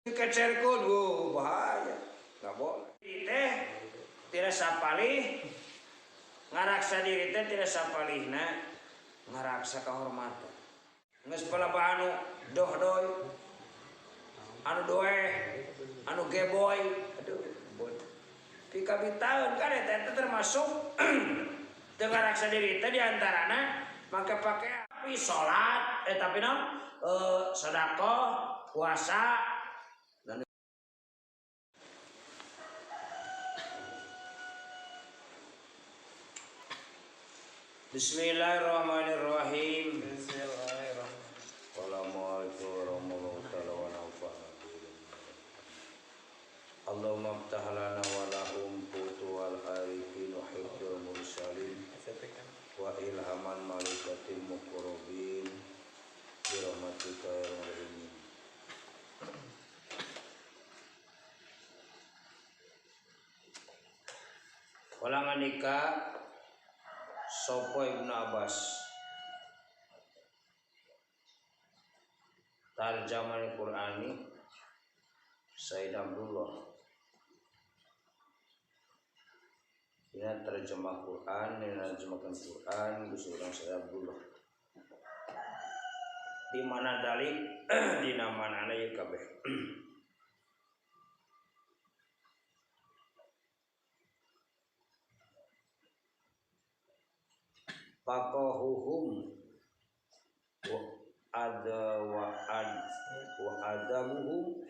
Dikecerkeun, wuh bahaya. Nggak boleh. Teh tidak sapalih ngaraksa diri teh tidak sapalihna ngaraksa kehormatan. Geus palebah anu dohdoy, anu doeh, anu geboy, aduh bon. Pikabitaeun kan eta teh termasuk teu ngaraksa diri teh diantarana make pakaian tapi salat tapi naon sedekah, puasa. Bismillahirrahmanirrahim. Bismillahirrahmanirrahim. Assalamualaikum warahmatullahi wabarakatuh. Allahumma ftah lana wa lahum futuhal arifin wa hifdzal mursalin wa ilhaman malaikatil muqarrabin bi rahmatika ya arhamar rahimin. Ulangan nikah Sopo Ibnu Abbas Tarjaman Qur'ani Said Abdullah. Ini terjemah Quran, ini terjemahkan Quran Gusti urang Said Abdullah. Di mana dalik di nama ana ieu kabeh. Faqahuhum wa ada wa ad wa adabuhum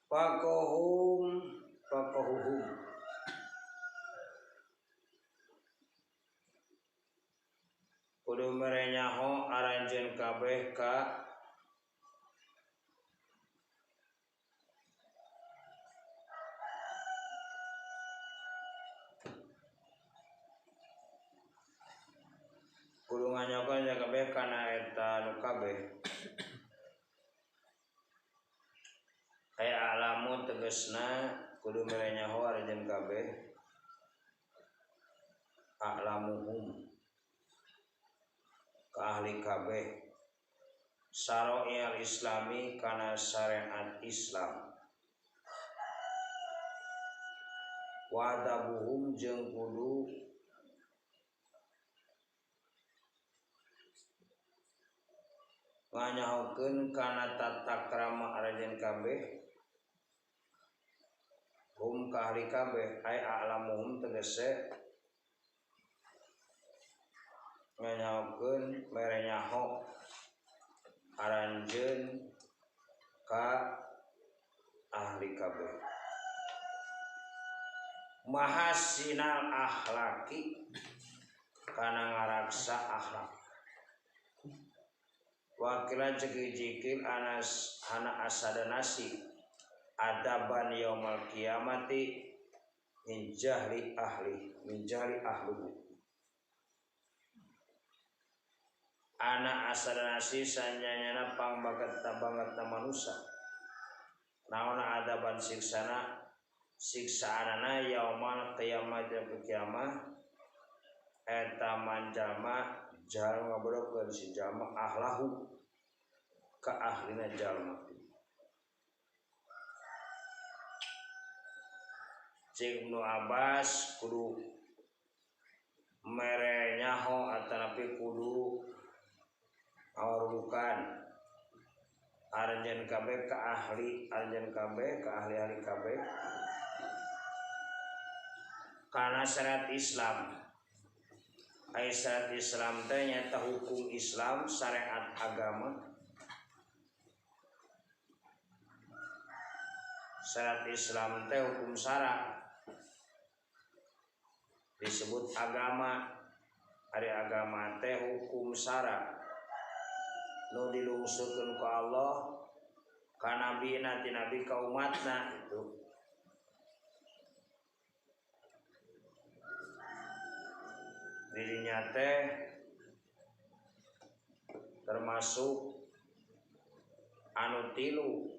faqahum faqahuhum kudu mere nyaho aranjeun kabeh ka kudu nganyokan nya kabeh kana eta nu kabeh aya alamu tegasna kudu mere nyaho aranjeun kabeh a'lamuhum ka ahli kabeh syara'ial islami kana syariat Islam wa adabuhum jeung kudu nganyahokeun kana tata krama aranjeun kabeh hum ka ahli kabeh ay a'lamuhum tegese nganyahokeun mere nyaho aranjeun ka ahli kabeh mahasinal akhlaki kana ngaraksa akhlak wakila jeki-jikil anas hana asada nasi adaban yaumal kiamati min jahli ahli min jahli ahluhu ana asada nasi sanyanyana pangbaget banget manusia naona adaban siksana siksaanana yaumal kiamat kiamah eta manjalma jalma ngabodokeun si jalma ahlahu ka ahlina jalma. Cik Ibnu Abbas kudu mere nyaho atanapi kudu ngawarudukan aranjeun kabeh ka ahli aranjeun kabeh ka ahli-ahli kabeh kana syariat Islam. Ai syariat Islam teh nyaeta hukum Islam, syariat agama. Syariat Islam teh hukum syara disebut agama. Ari agama teh hukum syara nu dilungsurkeun ku Allah ka nabina ti nabi ka umatna itu. Dirinya teh termasuk anu tilu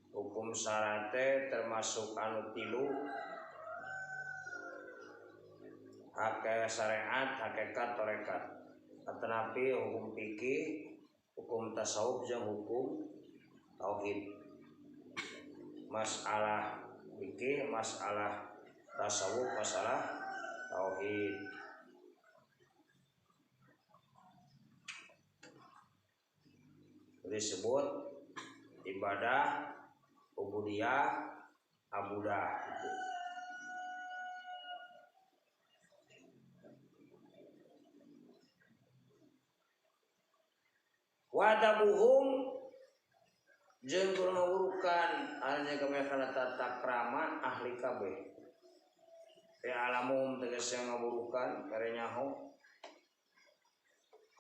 hukum Hukum syarate termasuk anu tilu hak syariat, hakikat, tarekat. Atanapi hukum fikih, hukum tasawuf jeung hukum tauhid. Masalah fikih, masalah tasawuf, masalah tauhid. Disebut ibadah, ubudiyah, abudah gitu. Wadabuhum jeung kudu ngawurukan artinya kabeh kana tata krama ahli kabeh. Teh alamum tegese ngawurukan kare nyaho.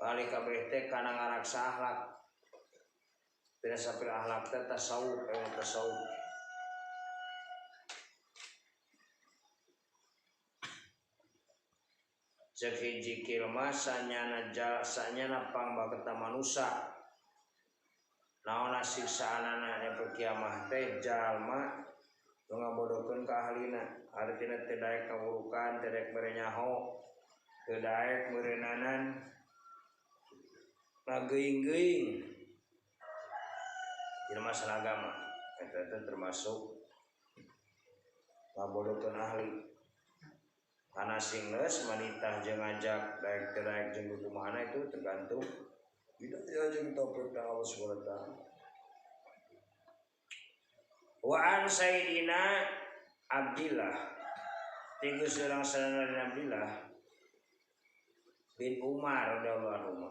Ahli kabeh teh kana ngaraksa akhlak. Tidak sapir akhlak teh tasawuf, ilmu tasawuf. Cek hiji kilma sanyana sanyana pangbaketa manusa. Naonna siksaanana nya kiamah teh jalma nu ngabodohkeun ka ahlina, artina teu daek kawurukan, teu daek mere nyaho, teu daek meureunnanan ngageuing-geuing. Dina masalah agama eta teh termasuk ngabodohkeun ahli. Kana sing geus manitah jeung ngajak daek teu daek jeung kumaha itu tergantung hidayah jeung taufik Allah Subhanahu wa taala. Wa an Sayyidina Abdillah tiga seorang saudara Abdillah bin Umar radhiyallahu anhu.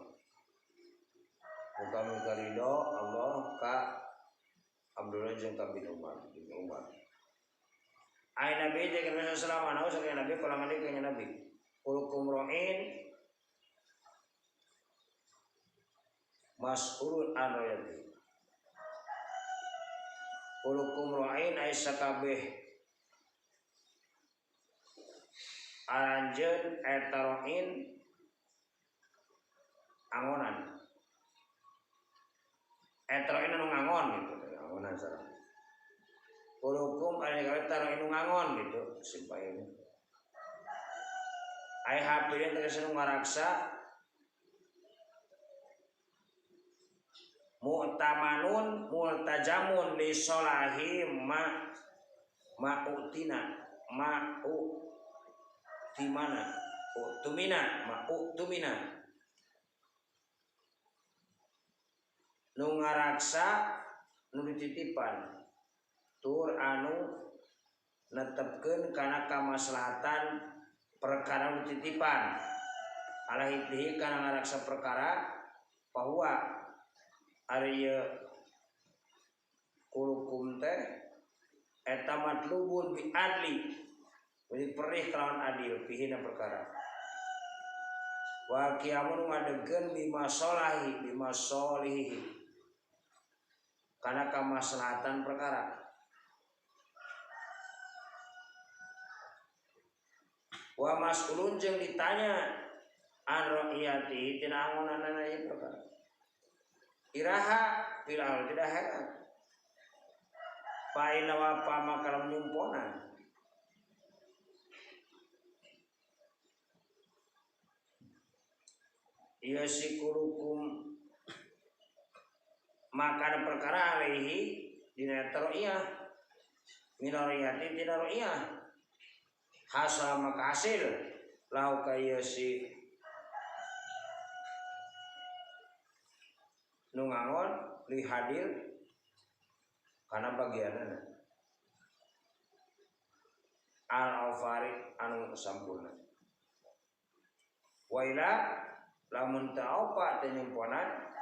Muga-muga ridho Allah ka Abdullah jeung ka bin Umar bin Umar. Ai Nabi jeung Nabi sallallahu alaihi wasallam Nabi kala ngandi ka Nabi. Kulukum ra'in mas'ulun an ra'yati. Kulukum ra'in ai sakabeh aranjeun eta ra'in angonan. Eta ra'in anu ngangon gitu, angonan sareng. Kulukum ari kabeh ra'in anu ngangon gitu, simpae. Ai hafidin tegese nu ngaraksa mu'tamanun multajamun li solahi ma ma'utina ma'utimana utumina ma'utumina nu ngaraksa nu dititipan tur anu netepkeun kana kamaslahatan perkara nu dititipan ala hibdihi kana ngaraksa perkara bahwa ari kulukum teh eta matlubun bi adli jadi perih kelawan adil pihina perkara wa qiyamun ngadegkeun bima solahi bima solihi kana kamaslahatan perkara wa mas'ulun jeung ditanya an ra'iyati tina angonanana ieu perkara iraha pilal tidak heran paina wapa makalam nyumponan ieu sikurukum maka perkara alaihi dina taroiyah minariyati tina roiyah hasal maka hasil lau ka ieu si nu ngangon li hadir kana bagianana al aufari anu sampurna wa ila lamun ta'opa teh nyumponan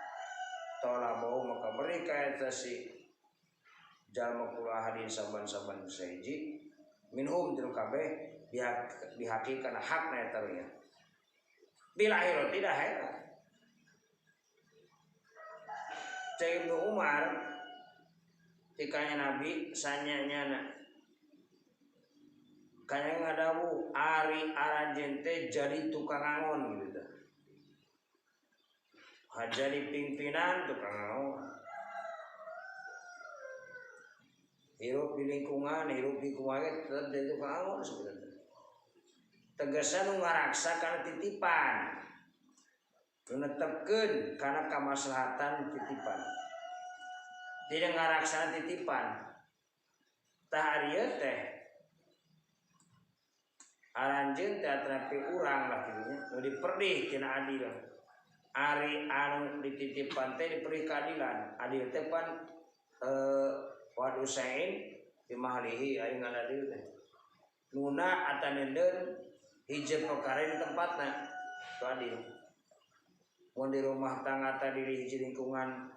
tolabau maka beri ka eta si jalma kula hadin saban-saban sahiji minhum tilu kabeh bihaki kana hakna eta nya bil akhirat tidak heran. Cek Ibnu Umar tikanya Nabi sanyanya kaya ngadawu ari aranjeun teh jadi tukang angon gitu. Jadi pimpinan tukang angon. Hirup di lingkungan, hirup di kumaha tetep jadi tukang angon sebenarnya. Tegasna nu ngaraksa kana titipan. Nu netepkeun kana kamaslahatan titipan. Tidak ngaraksana titipan. Tah ari ieu teh aranjeun teh atrapi urang lah kitu nya nu diperdih tina adil. Ari anu dititipan teh diperdih keadilan. Adil teh pan wadu sain di mahalihi ari ngan adil teh. Nuna ataneun hiji perkara di tempatna itu adil. Mun di rumah tangga tadi di hiji lingkungan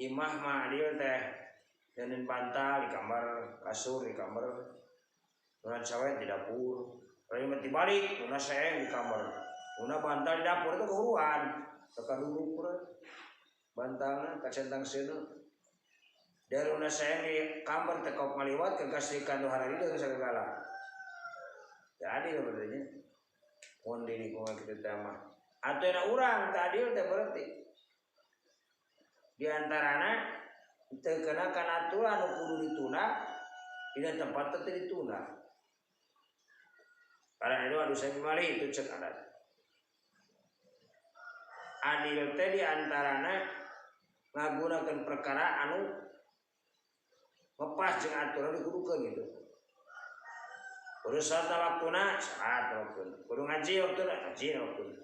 imah mah adil teh nyeun bantal di kamar, kasur di kamar, nuna cewek di dapur. Lain mah dibalik, nuna seeng di kamar, nuna bantal di dapur itu kehuruan. Teka dulu pura bantalna kacentang seuneu. Dari nuna seeng di kamar teh kok ngaliwat ke kasih nu harari deung sagala. Jadi berarti mun di lingkungan kita teh mah atuh na urang teh adil teh berarti di antarana teu kena kana aturan nu kudu ditunda dina tempat teh ditunda. Karena itu adu saya kembali itu cek adat. Adil teh di antarana ngagunakeun perkara anu ngepas jeung aturan dikudukeun gitu. Kudu salat waktuna, salat waktuna. Kudu ngaji waktuna, ngaji waktuna.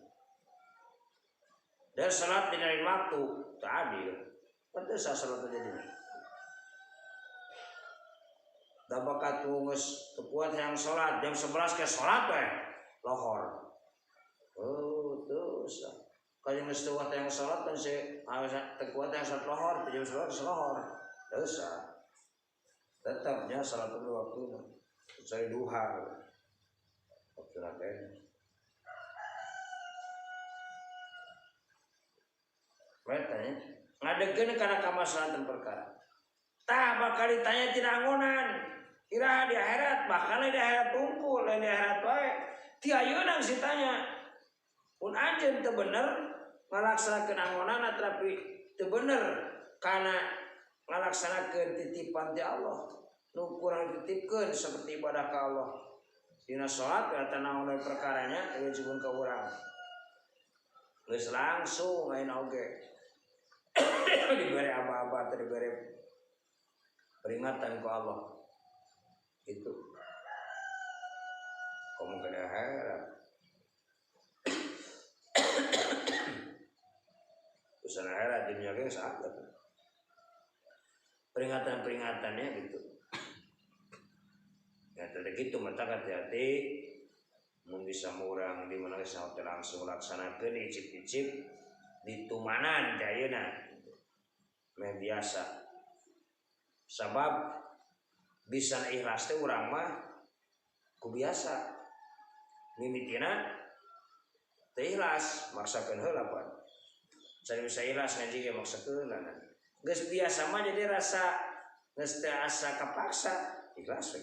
Dan salat dina lain waktu, teu adil. Kan teu sah salat teh jadi. Da bakat geus teu kuat hayang salat, jam 11 ke salat we, lohor. Oh, teu sah. Kalau geus teu kuat hayang salat kan si teu kuat hayang salat lohor, jam 11 lohor. Teu sah. Tetapnya salat itu waktuna. Kecuali duha. Waktu rakyat. Tanya, ngadegeun kana kamaslahatan perkara. Tah bakal ditanya tina anggonan. Iraha di akhirat, bakal di akhirat tungkul, lain di akhirat wae. Ti ayeuna geus ditanya. Mun anjeun teu bener ngalaksanakeun anggonan tapi teu bener kana ngalaksanakeun titipan ti Allah. Nu kurang dititipkeun seperti ibadah ka Allah. Dina salat eta naon we perkaranya diwajibkeun ka urang. Geus langsung ayeuna oge. Diberi aba-aba atau diberi peringatan ku Allah. Itu. Kamu kena akhirat. Urusan akhirat dunia ge saat peringatan-peringatannya gitu. Ya tadi gitu mata hati-hati mun bisa murang di mana geus langsung laksanakeun icip-icip ditumanan teh ayeuna. Meh biasa. Sabab bisa ikhlas teh urang mah ku biasa. Mimitina teh ikhlas maksakeun heula pan. Can bisa ikhlas ngaji ge maksakeun heula. Geus biasa mah jadi rasa geus teu asa kapaksa ikhlas we.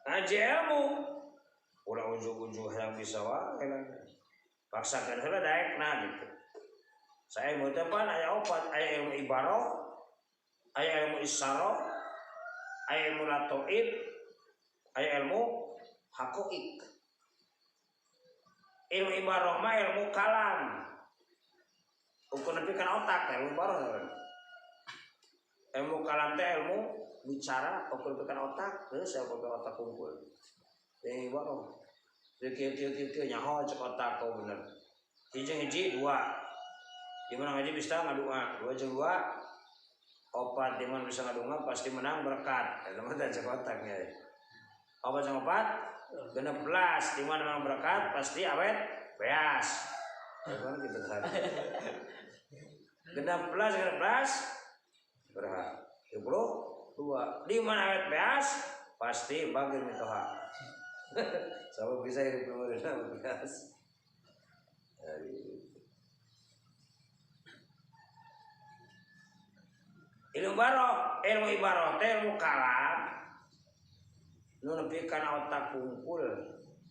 Ngaji ilmu ulah ujug-ujug yang bisa wae paksakeun heula daekna gitu. Saya ilmu teh pan aya opat, aya ilmu ibaroh, aya ilmu isyarah, aya ilmu lataif, aya ilmu haqaiq. Ilmu ibaroh mah ilmu kalam. Ukur nepi kana otak ilmu ibaroh. Ilmu kalam teh ilmu bicara ukur nepi kana otak, geus saya ukur otak kumpul. Ilmu ibaroh. Kieu kieu kieu kieu nyaho cek otak kau bener. Hiji hiji dua. Di mana ngaji bisa ngadua, dua jeung dua opat, di mana bisa ngadua pasti menang berkat. Eta mah cek otaknya. Opat jeung opat 16, di mana menang berkat pasti awet beas. Kan gitu kan. 16 16 berapa? 22. Di mana awet beas pasti bagir mitoha. Sama bisa hidup kemudian beas. Ilmu baroh, ilmu ibaroh teh ilmu kalam. Nu nepi kana otak kumpul.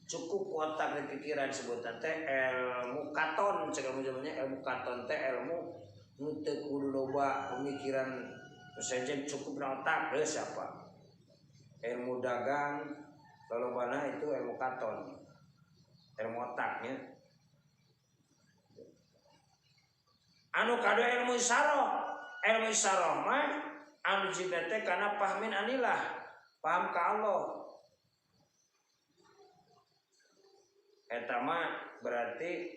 Cukup otak dan pikiran sebutan teh ilmu katon, cek ilmu zamannya ilmu katon teh ilmu Nu teu kudu loba pemikiran sejen cukup na otak geus siapa. Ilmu dagang lolobana itu ilmu katon. Ilmu otaknya. Anu kadua ilmu isyarah. Ilmu isyarah mah anu jibna teh kana fahmin anillah, paham ka Allah. Eta mah berarti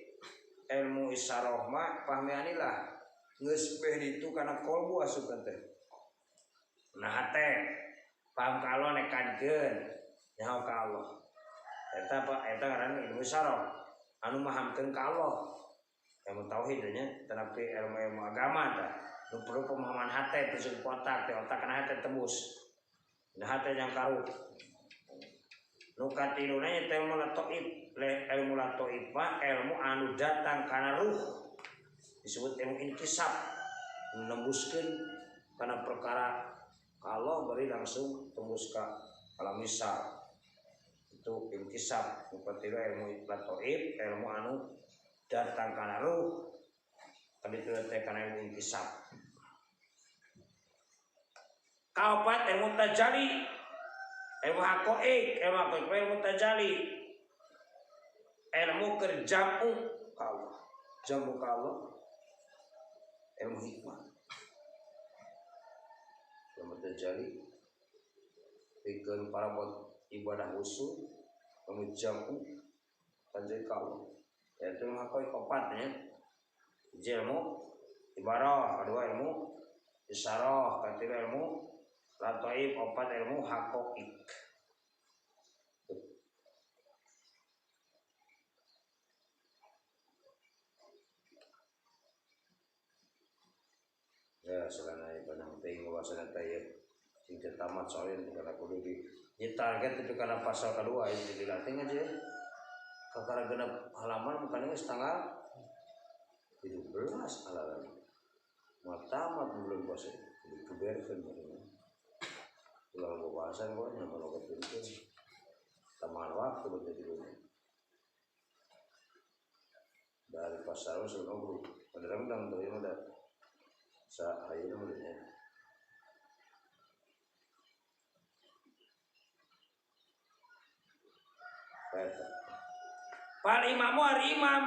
ilmu isyarah mah fahmi anillah. Geus beh ditu kana kolbu asup teh. Nah hate paham ka Allah nekadkeun nyaho ka Allah. Eta apa eta ngaranna ilmu isyarah anu mahamkeun ka Allah. Ilmu tauhid nya tetapi ilmu-ilmu agama tah nu perlu pemahaman hate teu cukup otak teh otak kana hate tembus. Nah hate yang karu. Nu katiluna nya teh ilmu lataif, ilmu lataif mah ilmu anu datang kana ruh. Disebut ilmu inkisab, menembuskeun kana perkara kalau bari langsung tembus ka alam misal. Itu inkisab, nu katilu ilmu lataif, ilmu anu datang kana ruh, kaditu teh kana ilmu inkisab. Kaopat ilmu tajali, ilmu haqaiq, ilmu haqaiq ilmu tajali, ilmu kerjamu ka Allah, jamu ka Allah, ilmu hikmah. Ilmu tajali pikeun para buat ibadah usul, ilmu jamu tajali ka Allah. Itu ilmu haqaiq opatnya. Hiji ilmu ibarah, kedua ilmu isyarah, ketiga ilmu lataif, opat ilmu haqaiq. Ya, selana ibadah teh ngawasana teh ya. Sing teu tamat soalnya teh kana kudu di target itu kana pasal kedua ini dilatih aja ya. Kakara genep halaman bukannya geus tanggal 17 halaman. Mau tamat belum puasa dikeberkeun barunya. Ulah bahasan kok nya mau kepenting. Tambahan waktu berarti dulu. Dari pasar wis ngobrol. Beneran tuh ya udah. Sa ayeuna mah nya. Eta. Pal imamu ari imam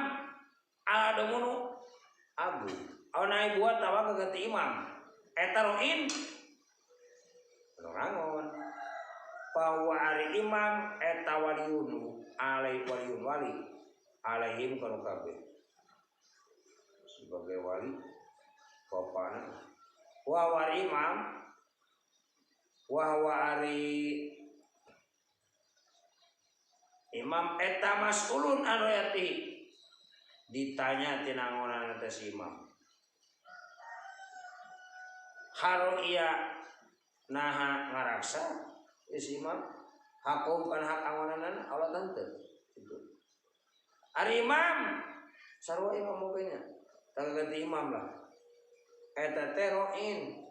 ala domunu agu. Aw naik buat tawa keganti imam. Eta roin anu rangon. Bahwa ari imam eta waliun alai waliun wali alaihim kanu kabeh. Sebagai wali bapana wa wari imam wa wari imam eta mas'ulun an royati ditanya tinangonan teh si imam haro iya naha ngaraksa si imam hakum kana hak angonanan Allah tante itu ari imam sarua imam oge nya ganti imam lah eta teh roin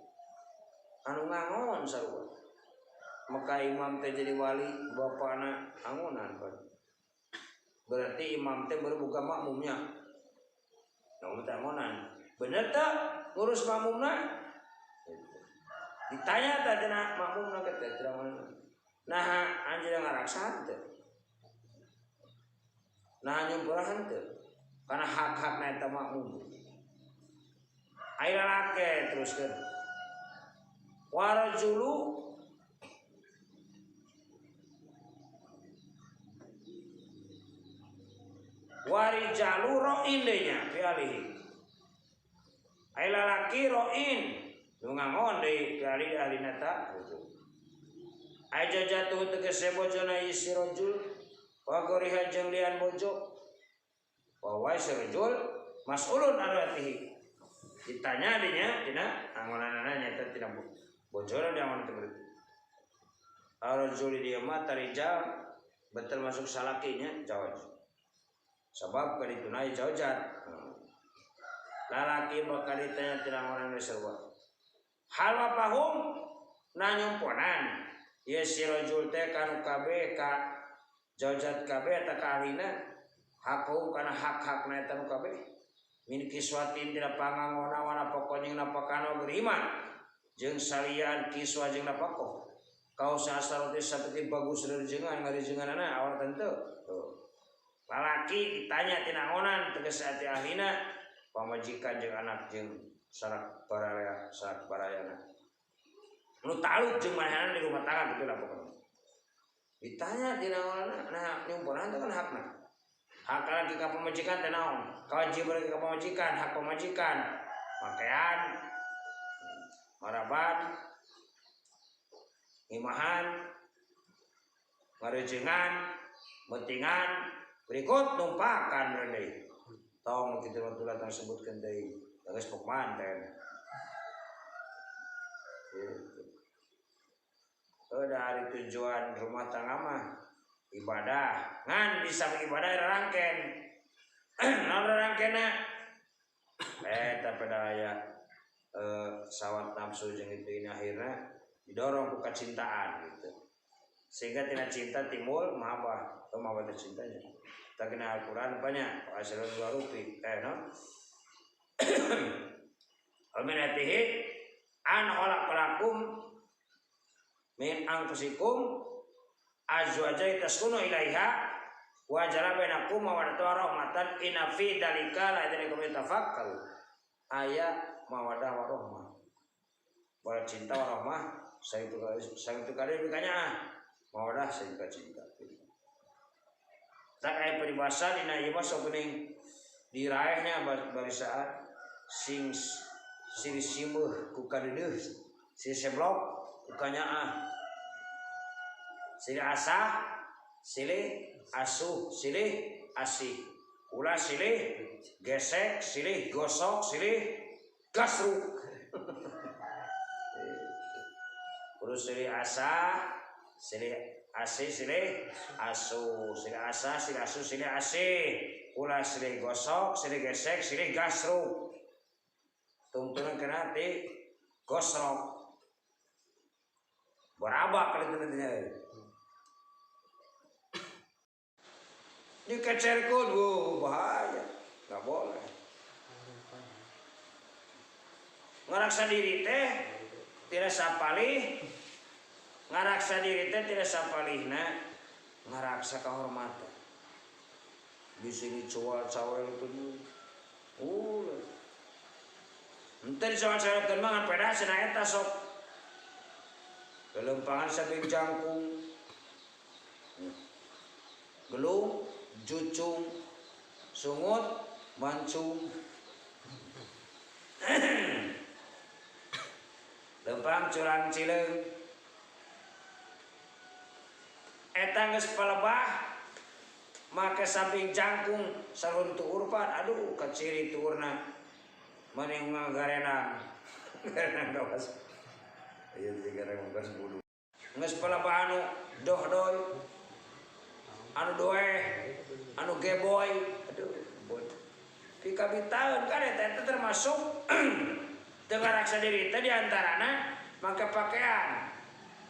anu ngangon sarua maka imam teh jadi wali bapana angonan pan. Berarti imam teh baru buka makmumnya. Nah, teh angonan. Bener teh ngurus makmumna? Ditanya teh cenah makmumna teh teh nah anjeunna ngaraksa teh. Nah nyumpurahan teh. Karena hak-hakna eta makmum. Aya lalake teruskeun. Warajulu warijalu ro'in deh nya pialihi. Ai lalaki ro'in nu ngangon deui piali alina ta. Ai jatuh tegese bojona si rajul wa goriha jeung lian bojo. Wa wa si rajul mas'ulun an ratihi. Ditanya dinya tina angonanana nyaeta tina bojona di angon teh berarti. Arajul dia mah tarijal betul masuk salakinya jawab. Sebab kaditunai jaujat. Lalaki bakal ditanya tina angonan sarua. Hal wapahum nanyumponan ye si rajul teh kanu kabeh ka jaujat kabeh eta ka ahlina hakum kana hak-hakna eta nu kabeh. Min kiswatin tina pangangona wa napakon jeung napakana beriman jeung salian kiswa jeung napakoh. Kau sasar teh saperti bagus rejengan ngarejenganana awal tentu. Tuh. Lalaki ditanya tina angonan tegas ati ahlina pamajikan jeung anak jeung sarak baraya sarak barayana. Nu taluk jeung manehna di rumah tangga kitu lah pokona. Ditanya tina angonana nah nyumponan teh kan hakna. Hak laki ka pamajikan teh naon? Kewajiban ka pamajikan, hak pamajikan, pakaian, maraban, imahan, ngarejengan, mentingan, berikut numpakan deui. Tong kitu mah tulah tong sebutkeun deui. Geus pok manten. Gitu. Dari tujuan rumah tangga mah ibadah, ngan bisa beribadah rarangken. Naon rarangkenna? Eta pada aya sawat nafsu jeung itu ini akhirna didorong ku kecintaan gitu. Sehingga tina cinta timbul mahabbah, atau mahabbah cintanya. Tak kena Al-Qur'an banyak, asalun dua rupi, no? Aminatihi an khalaqalakum min anfusikum azwaja taskunu ilaiha wa ja'ala bainakum mawaddatan wa rahmatan inna fi dzalika la yadrikum tafakkaru. Aya mawaddah wa rahmah. Bahwa cinta wa rahmah saya itu kali bikanya mawaddah saya juga cinta. Tak aya peribahasa dina ieu mah sok geuning diraehnya barisaat sing silih simeuh ku kadeudeuh silih seblok ku kanyaah silih asah silih asuh silih asih ulah silih gesek silih gosok silih gasruk. Kudu silih asah silih asih silih asuh silih asah silih asuh silih asih ulah silih gosok silih gesek silih gasruk tungtungan kena ti gosrok berabak kali itu nantinya dikecerkeun, wuh bahaya, nggak boleh. Ngaraksa diri teh tidak sapalih, ngaraksa diri teh tidak sapalihna, ngaraksa kehormatan. Di sini cual cawel itu, ente dicual cawelkeun mah ngan peda cenah eta sok. Gelempangan saking jangkung, gelung, jucung, sungut, mancung. Lempang curang cileung. Eta geus palebah make samping jangkung sarun tuurpan, aduh kaciri tuurna mani ngagarenang. Garenang gawas. Ieu teh garenang gawas bulu. Geus palebah anu dohdoy, anu doeh, anu geboy, aduh boy. Pikabitaeun kan eta termasuk teu ngaraksa diri teh di antarana make pakaian.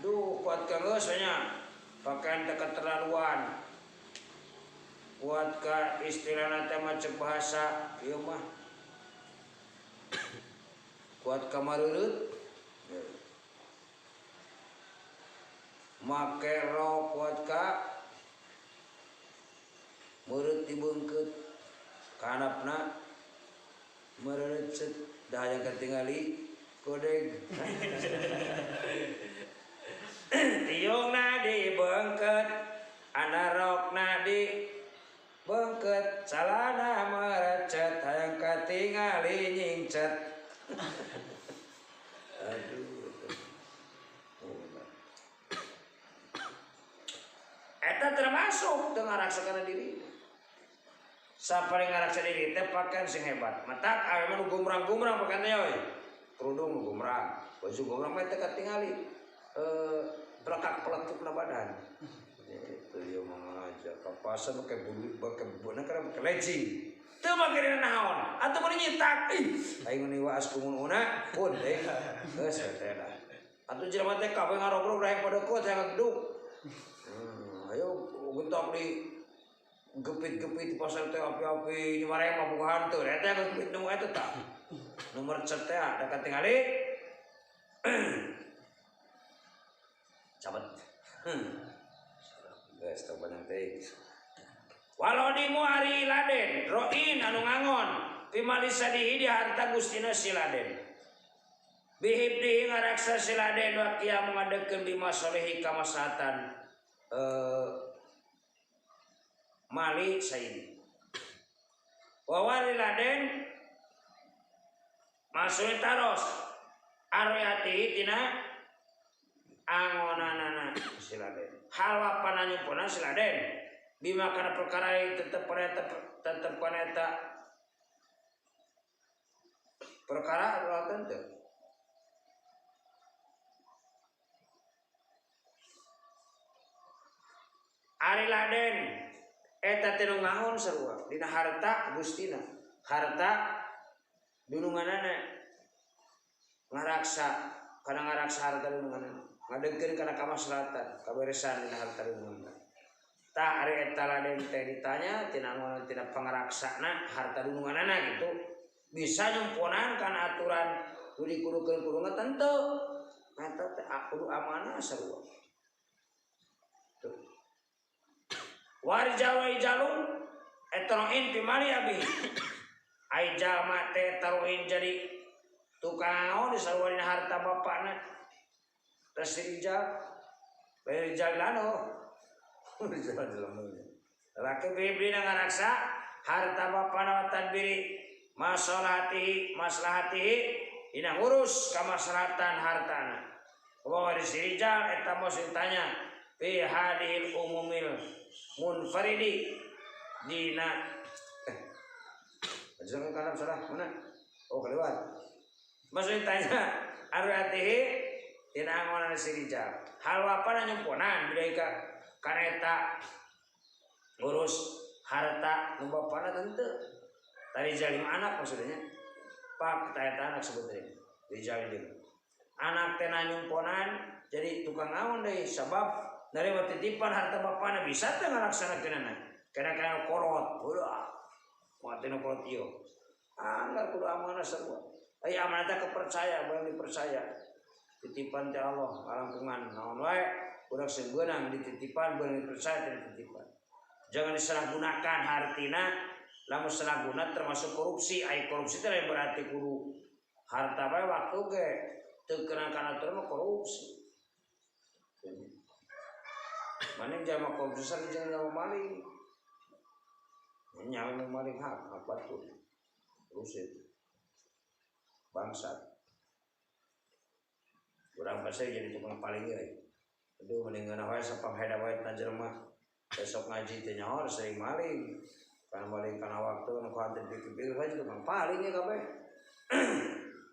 Duh kuat ka geus nya. Pakaian teh keterlaluan. Kuat ka istilahna teh mah ceuk bahasa ieu mah. Kuat ka mareureut. Make rok kuat ka meureut dibeungkeut kanapna meureut dah yang ketinggali kodeg. Tiungna dibeungkeut anarokna dibeungkeut calana merecet hayang katingali nyingcet. Aduh. Eta termasuk teu ngaraksa kana diri. Sapaling ngaraksa diri teh pakaian sing hebat. Matak awe mah nu gumrang-gumrang pakaian teh euy. Kerudung nu gumrang, baju gumrang mah teh katingali pelekak-pelekukna badan. Itu ieu mah aja ka pasar make bulu make buna kana make legging. Teu make dina naon? Atuh mun nyitak. Ih, aing mun waas kumun una pun deui. Geus we teh dah. Atuh jelema teh kabeh ngarogrog raheng padeukeut hayang ngeduk. Ayo gentok di Gepit-gepit pasar teh api-api nyumareng mah boga hantu. Eta gepit nu eta tah. Nomor cet teh da katingali. Cabet. Geus teu banyak teh. Walau di muari laden, roin anu ngangon, pimalisadihi di harta gustina si laden. Bihibdihi ngaraksa si laden wa kiamu ngadekeun bimasolehi kamaslahatan mali sayyidi. Wa wari laden masuli taros arwayatihi tina angonanana si laden. Halwa pananyumpuna si laden. Bima kana perkara tetep tetep kana eta perkara adalah tentu. Ari laden eta teh nu ngangon sarua dina harta gustina, harta dununganana ngaraksa kana ngaraksa harta dununganana, ngadegkeun kana kamaslahatan, kaberesan dina harta dununganana. Tah ari eta laden teh ditanya tina ngangon tina pangaraksana harta dununganana gitu. Bisa nyumponan kana aturan nu dikudukeun kudu tentu. Eta teh kudu amanah sarua. Tuh. Warja wa ijalu etroin pimali abi. Ai jalma teh taruhin jadi tukang naon disarua dina harta bapana. Terus rijal rijal lano. Laki bibina ngaraksa harta bapana wa tadbiri maslahatihi maslahatihi dina ngurus kamaslahatan hartana. Wa waris rijal eta mos ditanya fi hadhil umumil munfaridi dina jangan kalam salah mana oh kelewat maksudnya tanya arwatihi dina angonan si rijal hal wapana nyumponan bidaika kana eta ngurus harta nu bapana teu tadi jalim anak maksudnya pak ta eta anak sebetulnya rijal jeung anak teh nyumponan jadi tukang awon deui sabab nerima titipan harta bapana bisa teu ngalaksanakeunana kana-kana kolot ulah mati nu kolot ieu anggar kudu amanah sarua ai amanah teh kepercaya barang dipercaya titipan teh Allah kalangkungan naon wae urang sebeunang dititipan beunang dipercaya teh dititipan. Jangan disalahgunakan hartina, lamun salah guna termasuk korupsi. Ai korupsi teh lain berarti kudu harta bae waktu ge teu keuna kana aturan mah korupsi. Mana jama korupsi sareng jeung jama maling. Nyawa maling hak hak batur. Rusit. Bangsat. Urang pasti jadi tukang paling ge. Aduh mending ngeunah wae sapangheda wae tina jelema. Besok ngaji teh nyaho sering maling. Kana maling kana waktu nu kuantir pikir-pikir wae tukang paling ya kabeh.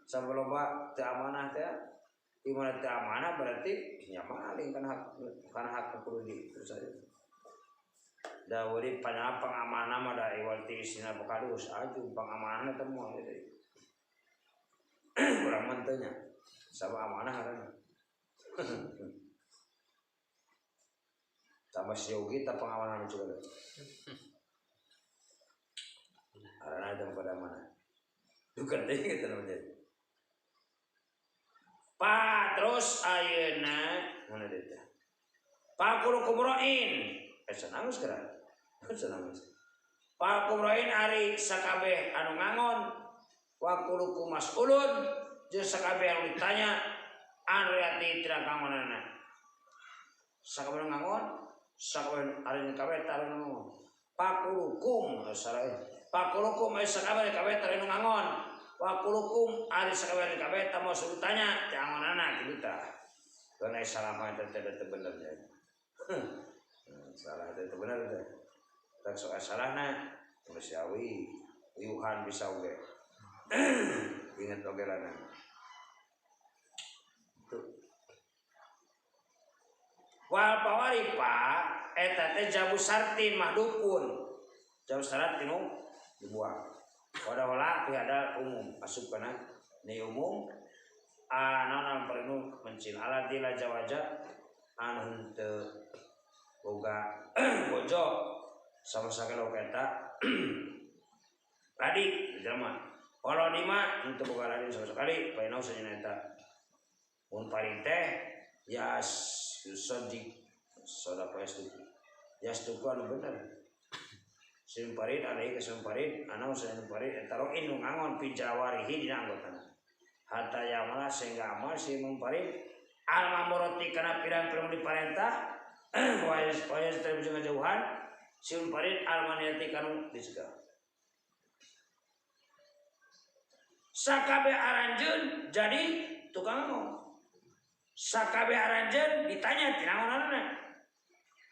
Sampai loba teu amanah teh. Di mana teu amanah berarti nya maling kana hak kudu dipercaya. Da wali pangamanah mah da iwal ti isina pakadus aju pangamanah teh moal deui. Urang mah teu nya. Sabab amanah ngaranna. Tambah si Yogi tak pengamanan juga. Karena itu pada mana? Bukan deh kita namanya. Pak terus ayeuna mana dia? Pak kudu kumroin. Senang sekarang. Senang. Pak kumroin ari sakabeh anu ngangon wa kudu mas'ulun jeung sakabeh anu ditanya anu riati tina kangonana. Sakabeh anu ngangon sakabeh ari kabeh tara nu pakulukum sarai pakulukum ari sakabeh kabeh tara nu ngangon wakulukum ari sakabeh kabeh tamo tanya teh angonana kitu tah kana salah mah teh teh bener nya salah teh bener teh tak soal salahna manusiawi uyuhan bisa oge ingat oge lana tuh. Wal pawaripa eta teh jabu sartin mahdupun. Jabu syarat tinu dibuang. Wadahola tiada umum asup kana ni umum naon perlu mencil ala dila jawaja anu henteu boga bojo Sama sakali eta tadi jalma. Walau lima untuk boga ladin sama sekali painau sanyana eta. Mun paling teh yas yusaddiq sadaqa yastuku. Yastuku anu bener. Sim parid alaihi ka sim parid anau sanyana parid eta roin nu ngangon fi jawarihi dina anggotana. Hatta yamala sehingga amal si munfarid al mamurati kana pirang-pirang diparentah wa yas jeung ngajauhan si munfarid al maniyati kanu dicegah. Sakabe aranjeun jadi tukang ngomong. Sakabe aranjeun ditanya tinaonanna.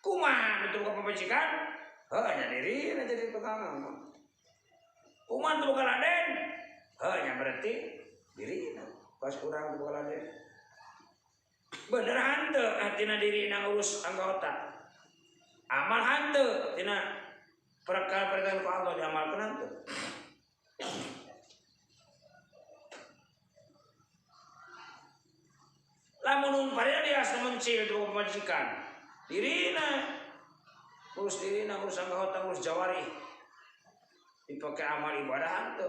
Kumaha nu teu pamajikan? Heuh nya dirina jadi tukang ngomong. Kumaha teu boga laden? Heuh nya berarti dirina pas kurang teu boga laden. Bener hanteu tina dirina ngurus anggota. Amal hanteu tina perkara-perkara ku Allah diamalkeun hanteu. Lamun umpamanya dia asa mencil tu pamajikan. Dirina ngurus dirina ngurus anggota ngurus jawari. Dipakai amal ibadah hanteu,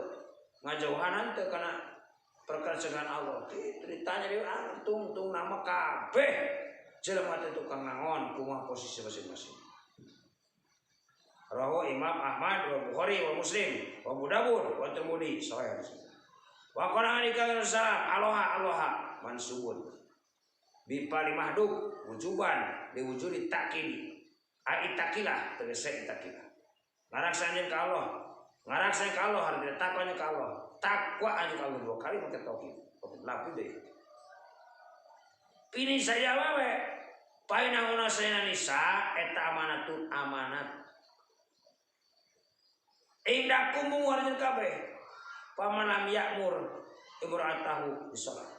ngajauhan hanteu kana perkara cegahan Allah. Kitu ditanya dia tung tung nama kabeh jelema teh tukang ngangon kumaha posisi masing-masing. Rawahu Imam Ahmad wa Bukhari wa Muslim wa Abu Dawud wa Tirmidzi sahih. Wa qala alaihi salam aloha aloha mansubun. Bipali mahdub wujuban diwujudi takidi. Aitakilah tegese itakilah. Ngaraksa anjeun ka Allah. Ngaraksa ka Allah harga takwanya ka Allah. Takwa anjeun ka Allah dua kali make tauhid. Laku deui. Pini saya wae. Painahuna sayana nisa eta amanatun amanat. Indakum warjan kabeh. Pamanam ya'mur imra'atahu bisalat.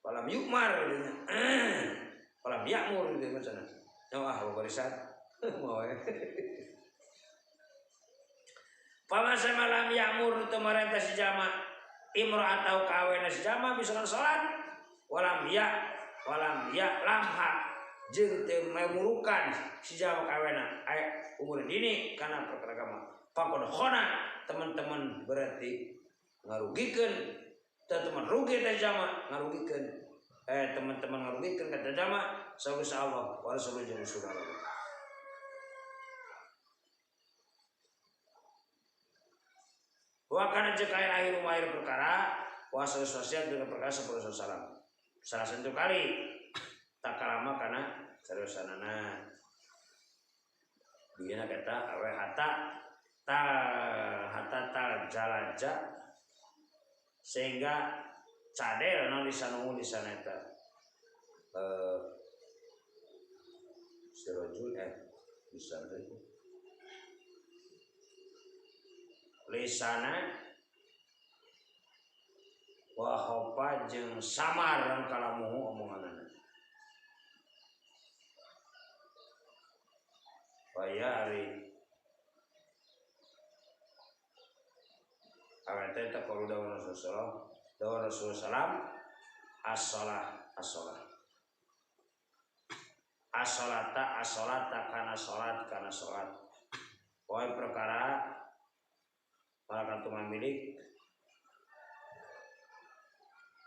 Falam yu'mar dinya. Falam ya'mur dinya macana. Nyawa ah barisan. Mau we. Paman samalam ya'mur teu marentah si jama imra'atahu kawena si jama bisalat salat. Walam ya lamha jeung teu memurukan si jama kawena aya umur dini kana perkara agama. Faqad khona teman-teman berarti ngarugikeun teman-teman rugi teh jama ngarugikeun teman-teman ngarugikeun ka jama sagus Allah wa rasulullah jeung rasulullah. Wa kana jeung aya akhir akhir perkara wa sosial dengan perkara sepuluh salam. Salah satu kali tak lama kana seriusanana. Dieuna kata awe hatta tal hatta tal jalaja sehingga cadel non lisanu lisan eta sirojul lisan itu lisana wa khofa jeung samar dan kalamuhu omonganana waya ari awete teh kalau dawan Rasulullah dawan Rasulullah salam as-shalah as-shalah as-shalata as-shalata kana salat kana salat poe perkara para kantungan milik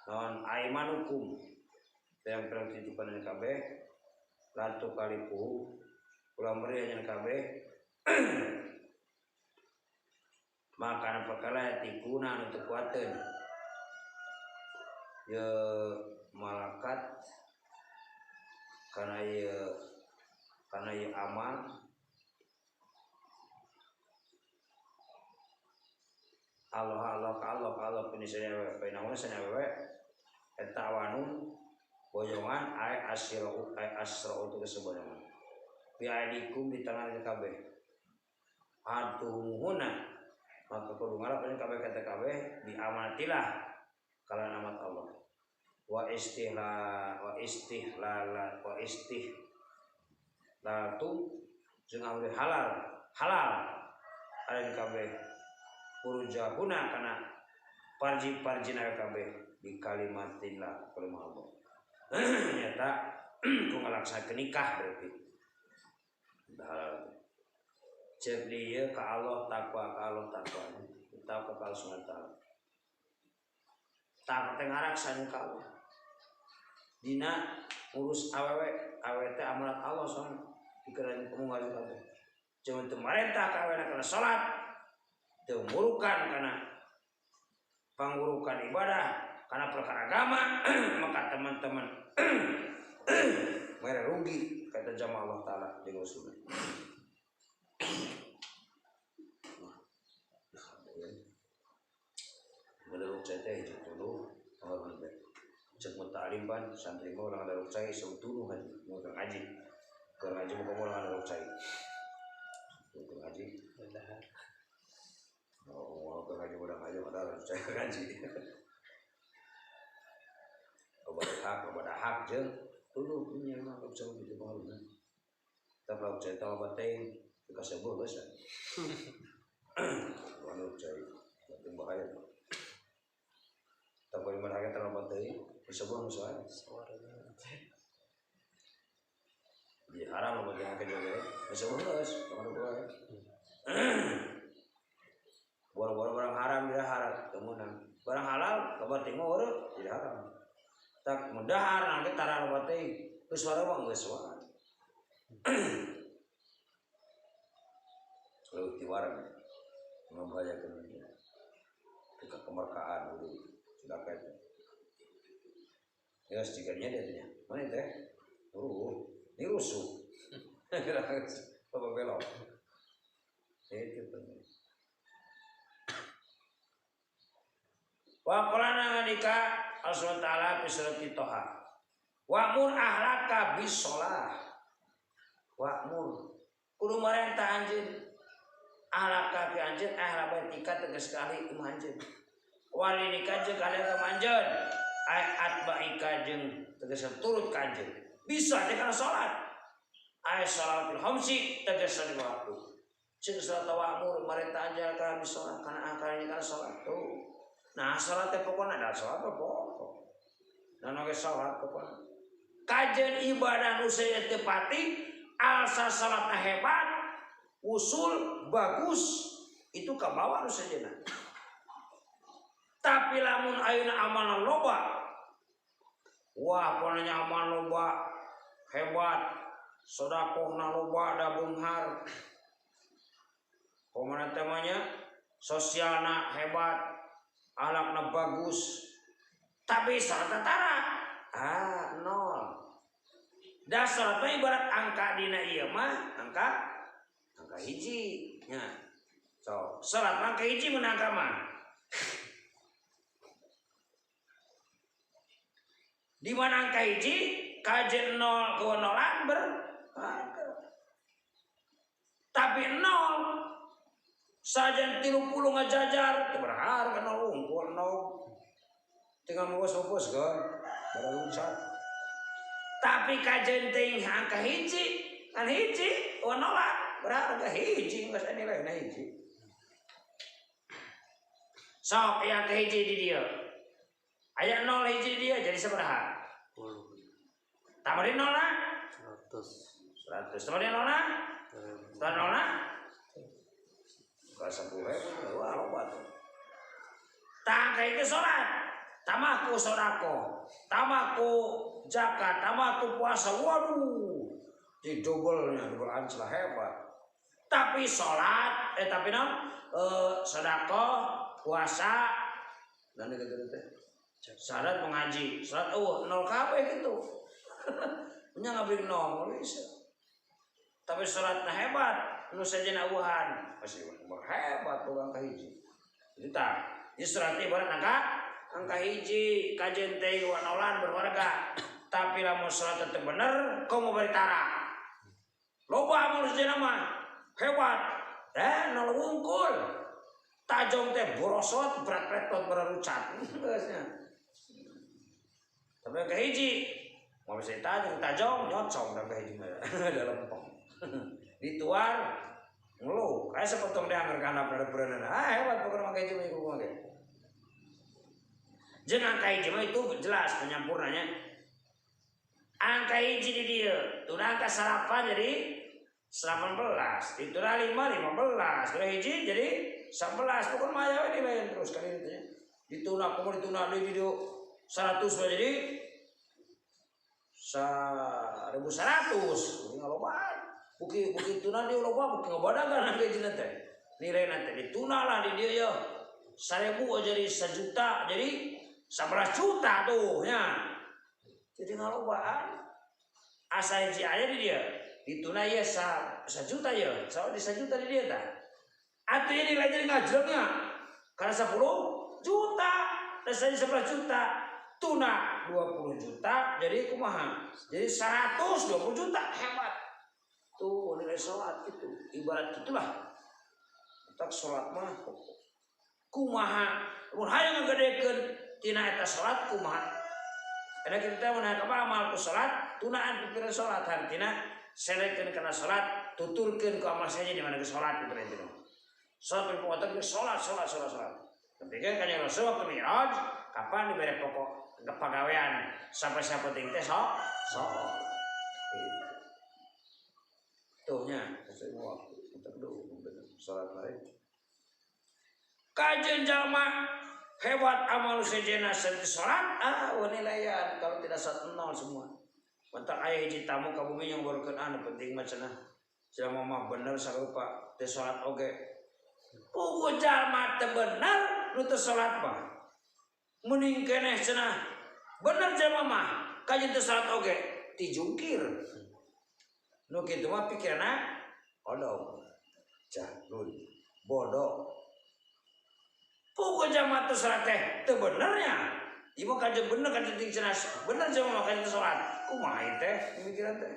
non aimanukum yang perang titipan kabeh latu kalipu ulah meri nya kabeh maka perkara tikuna anu teu kuateun ye malakat kana ye amal Allah Allah Allah Allah pinisanya painauna sanya wewe eta awanun boyongan ay asra'u ay asra'u tu keseboyongan bi aidikum di tangan kabeh atuhuna maka kudu ngarap anjeun kabeh kata kabeh bi amanatillah kalawan amat Allah wa istihla wa istihlala wa istihlatu jeung amri halal halal anjeun kabeh furujahuna kana parji-parjina kabeh bi kalimatillah kalimah Allah nyata ku ngalaksanakeun nikah berarti halal. Cek dia ka Allah takwa, ka Allah takwa. Takwa ka Allah subhanahu wa ta'ala. Takwa teh ngaraksan ka Allah. Dina ngurus awewe, awewe teh amanat Allah soalna. Dikeran kamu kabeh. Jangan teu marentah ka awena kana salat, teu murukan kana pangurukan ibadah, karena perkara agama, maka teman-teman mereka rugi kata jamaah Allah Ta'ala di Rasulullah. Menurut saya teh dulu, cek mutalim ban santri mau orang ada cai seutuh ngaji, mau ngaji, ke ngaji mau orang ada cai, ke ngaji, mau ke ngaji udah ngaji ada cai ngaji. Obat hak jeung tuluh nya mah bisa gitu banget. Tapi lauk cai tahu bateng dikasih sebuah geus. Lauk cai bateng bahaya. Tapi di mana terlalu bateng sebuah musuh. Di haram lauk bateng ke joge sebuah geus, kamar gua. Boro-boro barang haram tidak haram temenan. Barang halal kabar tengok ureuh tidak haram. Tak mudahar nanti tara bateng geus suara mah geus wae. Leuwih tiwaran membahayakeun ke kemerkaan dulu cilaka itu. Ya setiganya dia tanya, mana teh? Ini rusuh. Bapak belok. Itu penting. Wa qulana ngadika Allah Ta'ala fi surati Toha. Wa'mur ahlaka bis-shalah. Wa'mur kudu marentah anjeun ahlaka fi anjeun ahla baitika tegas kali imah anjeun. Walinika jeung kali agama anjeun. Ai atbaika jeung tegas turut ka anjeun. Bisa teh kana salat. Ai salatul khamsi tegas lima waktu. Ceuk salat wa'mur marentah anjeun kana bis-shalah kana akal kana salat tuh. Nah salat teh pokona da salat pokok. Nah oge salat pokona. Kajian ibadah nu saya teu pati, alsa salatna hebat, usul bagus, itu kabawa nu sejenna. Tapi lamun ayeuna amalna loba, wah pokona amal loba hebat, sedekahna loba da beunghar. Pokona teh mah nya sosialna hebat, akhlakna bagus, tapi salat tara nol. Dasar teh ibarat angka dina ieu mah angka hiji nya. So, salat mah angka hiji mun angka mah. Di mana angka hiji kajen nol ke nolan berharga. Tapi nol sajan 30 ngajajar teu berharga nol unggul nol. Tinggal mubos-mubos kan baru luncat. Tapi kajen teuing angka hiji kan hiji nolak berharga hiji geus nilai hiji. Sok aya angka hiji di dieu. Aya nol hiji di dieu jadi sabaraha? 10. Tambah nol na? 100. 100. Tambah nol na? Tambah nol na? Ka 10.000 wah loba tuh. Tah angka itu salat. Tambah ku sedekah, tambah ku zakat, tambah ku puasa. Waduh, di dobelnya, dobel anclah hebat. Tapi salat, tapi non sedekah, puasa, dan gitu teh. Salat mengaji, salat nol kabeh gitu. Nya ngabring nol bisa. Tapi salatna hebat, nu sejen awuhan, pasti hebat urang ka hiji. Itu tah, ieu salat ibarat angka hiji kajen teh wanolan berwarga. Tapi lamun salat teu bener komo bari tara. Loba amal sejenna mah hebat. Nol wungkul. Tajong teh borosot berat repot berarucat. Geus nya. Tapi angka hiji mau bisa tajong tajong nyocong angka hiji mah. Da lempeng. Dituar ngeluh kayak sepotong deh angker kana bener-bener. Ah hebat pokokna angka hiji mah iku kumaha ge. Jeung angka hiji mah itu jelas penyampurnanya. Angka hiji di dieu, tun angka salapan jadi 18, dituna 5 15, kalau hiji jadi 11, pokoknya maya we nilaian terus kali itu nya. Dituna pokoknya dituna deui di dieu 100 we jadi 1100, ini ngalobaan. Buki buki tuna dia loba buki ngabadagan hijina teh. Nilai teh dituna lah di dieu ya. 1000 jadi 1 juta, jadi 11 juta tuh nya. Jadi ngalobaan. Asa hiji aya di dia. Dituna ya 1 juta ya, soal di 1 juta di dia tah. Atuh ini nilai jadi ngajrengnya. Karena 10 juta, dan saya 11 juta. Tuna 20 juta, jadi kumaha? Jadi 120 juta, hebat. Tuh nilai sholat itu, ibarat gitulah. Tak sholat mah kumaha? Mun hayang ngagedekeun tina eta sholat kumaha? Karena kita mun hayang amal ku sholat, tunaan pikiran sholat hartina selekeun kana sholat, tuturkeun ku amal saja di mana ke sholat gitu intinya. Sholat berpokok sholat sholat sholat sholat. Ketika kanjeng Rasul waktu Mi'raj, kapan diberi pokok kepagawean sampai siapa penting teh sok sok. Tuh nya, semua waktu untuk dulu bener sholat lain. Kajian jalma hebat amal sejena seperti sholat, ah nilaian kalau tidak sholat nol semua. Mentak aya hiji tamu ka bumi yang barukeun anu penting mah cenah. Cenah mah bener sarupa teh sholat oge. Puguh jalma teu bener nu teu sholat mah. Mending keneh cenah bener jalma mah kajian teu sholat oge tijungkir. Nu kitu mah pikirna odong. Jahlun, bodoh. Puguh jalma teu sholat teh teu benernya. Ieu mah kajian bener kajian ting cenah bener jalma mah kajian teu sholat. Kumaha ieu teh pemikiran teh?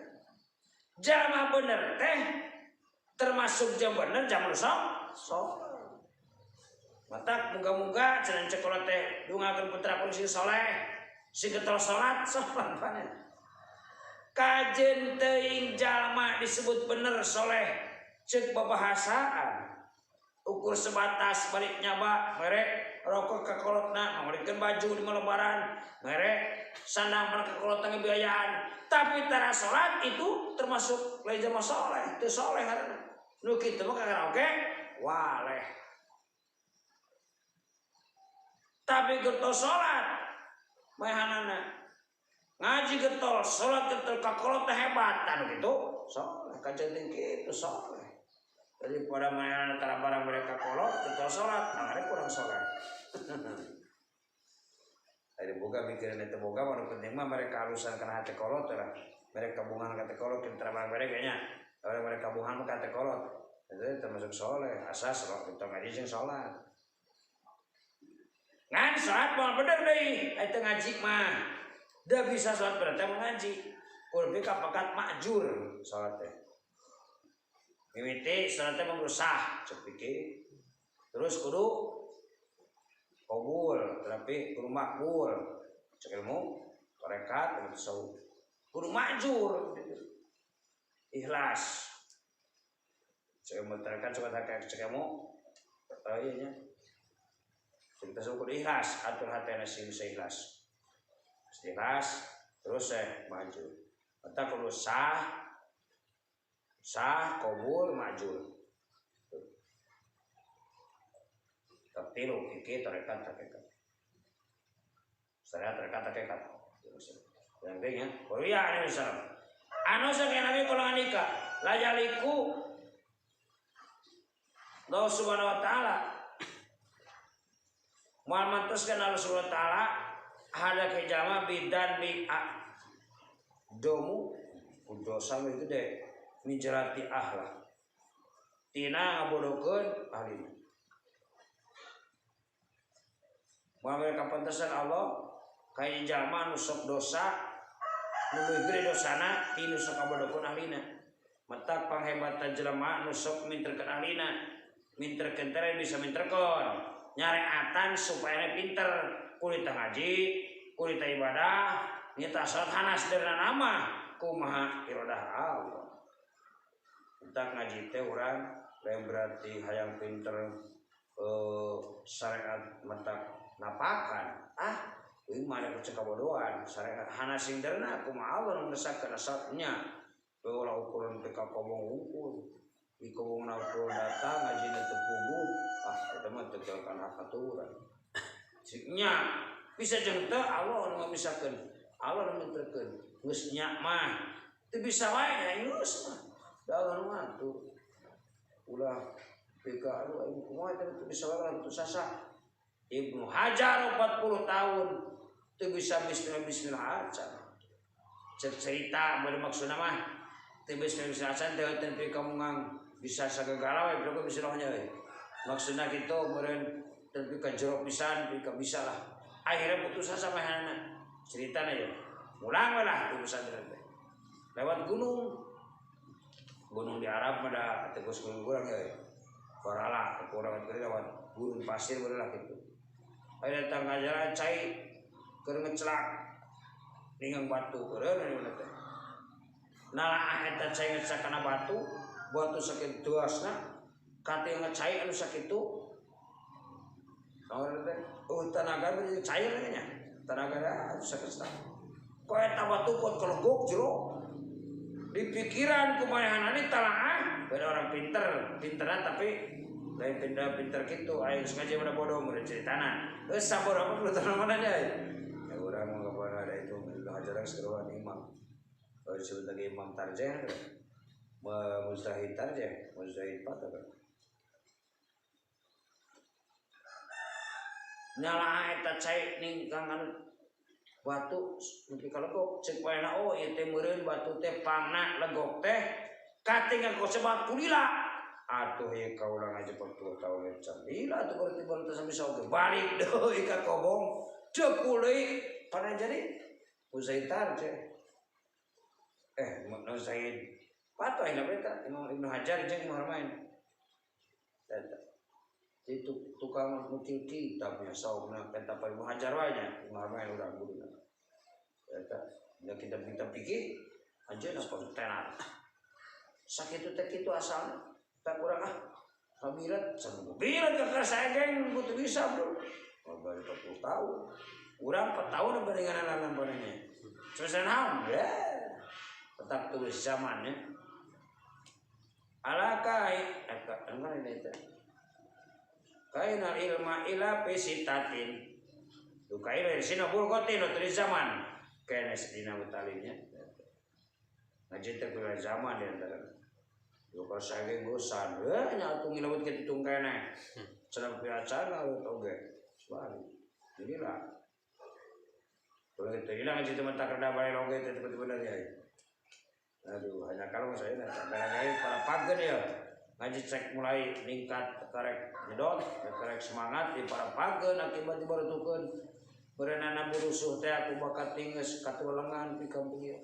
Jalma bener teh termasuk jam bener jam sok sok. Matak muga-muga cenah cekolot teh dungakeun putra pun sing soleh, sing getol salat salat banyak. Kajen teuing jalma disebut bener soleh ceuk babahasaan. Ukur sebatas balik nyaba mere rokok ka kolotna ngamalikeun baju di lebaran mere sandang mana ka kolotna ngebiayaan tapi tara salat itu termasuk lain jalma soleh teu soleh ngaranna. Nu kitu mah kakara oge waleh. Tapi getol salat maehanana ngaji getol salat getol ka kolot teh hebat anu kitu soleh kajenting kitu soleh. Daripada maehanana tara barang mereka kolot getol salat mangare kurang soleh. Ari boga mikirin eta boga mah nu penting mah mereka alusan kana hate kolot lah. Mereka bungan ka hate kolot tara barang mereka nya. Kalau mereka bungan ka hate kolot itu termasuk soleh asas kalau kita ngaji sing salat. Ngan salat mah bener deui eta ngaji mah. Da bisa salat berarti mengaji. Kudu kapakat makjur salat teh. Mimiti salat teh mah sah cek pikir. Terus kudu qabul, tapi kudu makbul. Cek ilmu tarekat ilmu tasawuf. Kudu makjur. Ikhlas. Cek ilmu tarekat coba tak cek ilmu ieu nya. Cek tasawuf kudu ikhlas, atur hatena sing bisa ikhlas. Ikhlas terus maju. Mata kudu sah, sah, qabul, majur. Tertilu fikih tarekat hakikat. Syariat tarekat hakikat. Yang penting ya. Kuliah ini misalnya. Anu saking Nabi kula ngandika, lajaliku Allah Subhanahu wa taala moal manteskeun Allah Subhanahu wa taala ada ke jalma bidan bi domu dosa itu deh mijerati ahlah tina ngabodokeun ahlina. Moal kapantesan Allah kaya jalma nu sok dosa nu leuwih gede dosana ti nu sok ngabodokeun ahlina. Matak panghebatan jelema nu sok minterkeun ahlina, minterkeun teh bisa minterkeun nyareatan supaya pinter kulita ngaji, kulita ibadah, nyata salat hanas derna nama kumaha iradah Allah. Entak ngaji teh urang lain berarti hayang pinter syariat matak napakan. Ah, ieu mah ada kabodohan syariat hanas sing derna kumaha Allah nu meresahkeun asapnya. Ulah ukuran teh ka kobong wungkul. Di kobong ukur datang ngajina teu puguh, ah eta mah teu kana hak aturan. Nya bisa jeung teu Allah nu ngamisakeun. Allah nu minterkeun. Geus nya mah teu bisa wae nya geus mah. Da Allah nu ngatur. Ulah pika aduh aing kumaha eta teu bisa wae putus asa. Ibnu Hajar 40 tahun teu bisa bismillah bismillah acan. Cerita bari maksudna mah teu bisa bismillah acan teu teu pika mungang bisa sagagala we pika bisa rohnya we. Maksudna kitu meureun teu pika jero pisan pika bisa lah. Akhirnya putus asa mahanana. Ceritana ya. Mulang we lah di pesantren teh. Lewat gunung. Gunung di Arab mah da tegus gunung kurang ya. Korala kurang itu lewat gurun pasir lah gitu. Akhirnya datang ka jalan cai keur ngecelak ninggang batu eureun di mana teh. Nalaah eta cai ngecelak kana batu, batu sakitu duasna, kate ngecai anu sakitu. Naon teh? Oh tanaga beuh cair nya. Tanaga da sakitu. Ko eta batu kot kelegok jero. Di pikiran kumaha talaah, beda orang pinter, pinteran tapi lain pinter gitu, aing sengaja udah bodoh mun ceritana. Geus sabar apa perlu mana nya. Ya urang mah kapan ada itu Ibnu Hajar seruan imam. Kalau disebut lagi imam tarjih, mujtahid tarjih, mujtahid patah kan. Nyala eta cai ningkang anu batu nepi ka legok ceuk waena oh ieu teh meureun batu teh pangna legok teh katinggal ku sebab kulila. Atuh ieu kaula ngaji 40 tahun can lila atuh berarti baru teh bisa oge balik deui ka kobong ceuk deui pada jadi Uzaitar teh Zaid patuh ayeuna eta Imam Ibnu Hajar jeung Imam Haramain eta itu tukang nukil kitabnya saumna eta Ibnu Hajar wae nya Imam Haramain urang guruna eta da kitab-kitab fikih anjeunna tenar sakitu teh kitu asalna tak kurang ah kabirat sama birat ke saya geng butuh bisa bro baru 40 tahun urang 4 tahun bandingan anak panenya selesai naon ya tetap tulis zamannya alakai eta enggak ini teh kainal ilma ila pisitatin dukaila sina bulqatin tulis zaman kene dina utalimnya ngaji teh zaman di antara yo kalau saya bosan, nya atuh ngilawat ke titung kene. Cenah piacan laut oge. Sebalik. Inilah. Kalau gitu hilang aja teman tak kerda balik oge tiba-tiba dari ai. Aduh, hanya kalau saya gara-gara para pagen ya. Ngaji cek mulai ningkat karek nyedot, karek semangat di para pagen akibat dibarutukeun. Berenana burusuh teh aku bakat tinges katulengan di kampung ieu.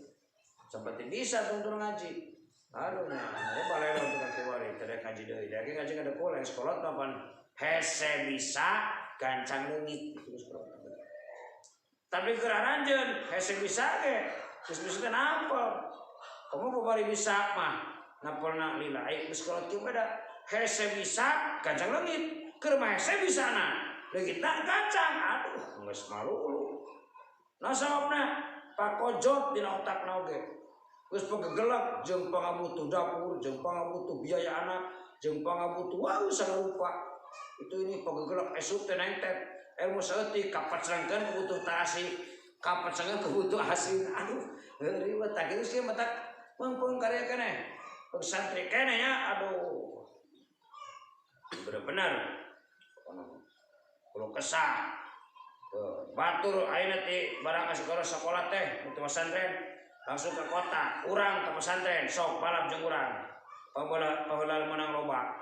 Sampai bisa tuntun ngaji. Aduh, nah, balai untuk keluar, tidak ngaji deui. Da ngaji kada koleng sekolah papan hese bisa gancang leungit itu sekolah. Tapi keur aranjeun hese bisa ge, geus bisa teh nampel. Kamu babari bisa mah nampelna lila ai geus sekolah kieu beda. Hese bisa gancang leungit, keur mah hese bisa na. Leungitna gancang. Aduh, geus malu lu. Nah sababna pakojot dina otakna oge. Geus pagegelak jeung pangabutuh dapur, jeung pangabutuh biaya anak, jeung pangabutuh wah sarupa. Itu ini pagegelak esuk teh nengtet. Ilmu saeutik kapacrangkeun kebutuh tarasi, kapacrangkeun kebutuh asin. Aduh, ribet tah kitu sih matak meungpeung karya keneh. Santri keneh nya aduh. Bener-bener. Kulo kesah. Batur ayeuna ti barang sekolah teh untuk pesantren langsung ke kota, urang ke pesantren, sok balap jeung urang. Paheula menang loba.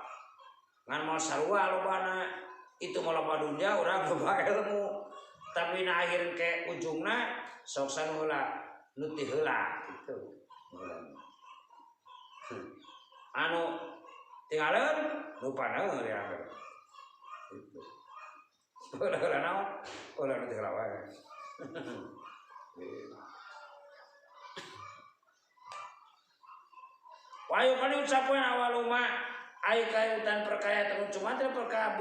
Ngan moal sarua lobana, itu moal loba dunya, urang loba ilmu. Tapi na akhir ke ujungna sok sanu heula, nu ti heula kitu. Anu tinggalin nu paneung ya. Gitu. Heula naon? Heula nu ti heula wae. Wayu kali ucapan awaluma ai kayutan perkaya temu cuma teh perkara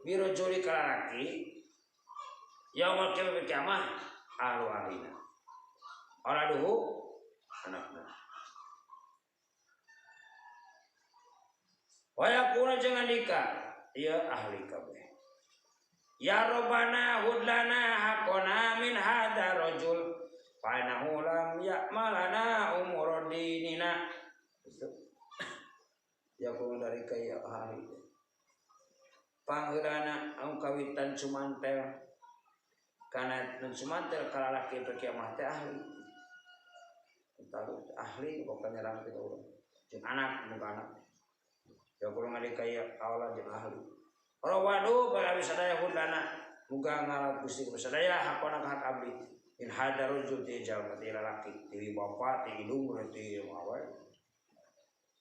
biro juri kalalaki yaumul kiamah ahlu ahlina ora duhu anakna Wa yaqulu jeung andika ieu ahli kabeh. Ya Rabbana hudlana haqqana min hadza rajul fa innahu lam ya'malana umur dinina. Ya kulo dari kaya ahli. Pangheulana anu kawitan sumantel kana nu sumantel kalalaki kiamah teh ahli. Tahu ahli pokoknya nyerang kita urang. Jeung anak muka anak. Ya kulo ngadika ya Allah jeung ahli. Rawadu para sadaya hundana muga ngalap Gusti sadaya hakona hak abdi. In hadar rajul ti jalma ti lalaki ti bapa ti indung ti awe.